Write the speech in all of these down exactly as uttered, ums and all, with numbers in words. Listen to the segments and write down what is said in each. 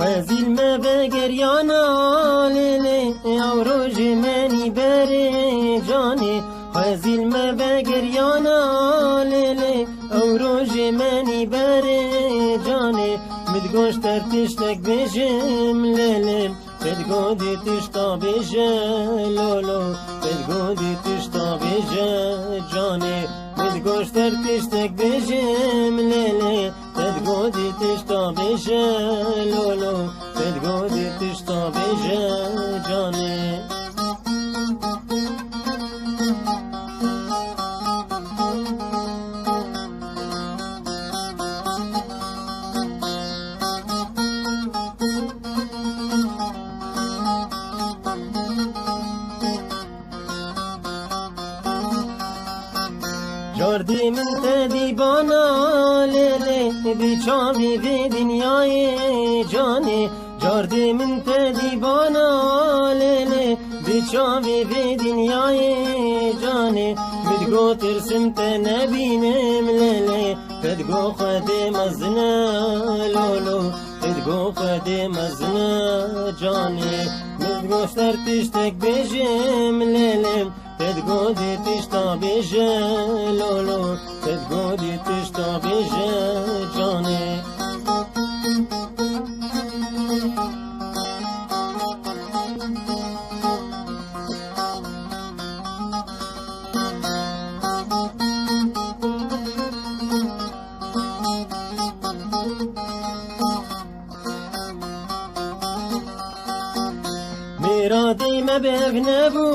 Xwezîl me vegeryana lêlê, ew rojê menî berê canê. Xwezîl me vegeryana lêlê, ew rojê menî berê canê. Min digoşt ter tiştek bêjim lêlê. Te digodî tişta bêje lolo, te digodî tişta bêje canê. Min digoşt ter tiştek bêjim lêlê. Te digodî tişta bêje lolo, te digodî tişta bêje canê. Cardî min te dî bana lêlê, bi çavî vê dinyayê canê. Cardî min te dî bana lêlê, bi çavî vê dinyayê canê. Min digot tirsim te nebînim lêlê, te digot Xwedê mezin e lolo, te digot Xwedê mezin e canê. Min digot ter tiştek bêjim lêlê, te digodî tişta bêje lolo, te digodî tişta bêje canê. Mêradê me bev nebû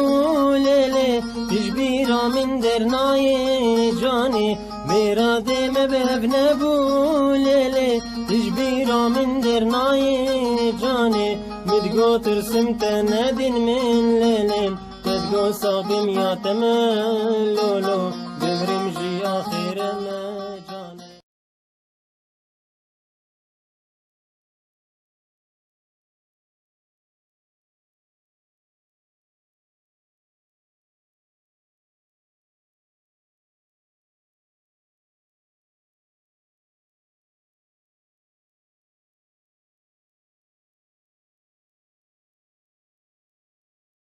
lêlê, tu ji bîra min dernayê canê. Mêradê me bev nebû lêlê, tu ji bîra min dernayê canê. Min digot tirsim te nedin min lêlê, te digot sabim ya te me lolo.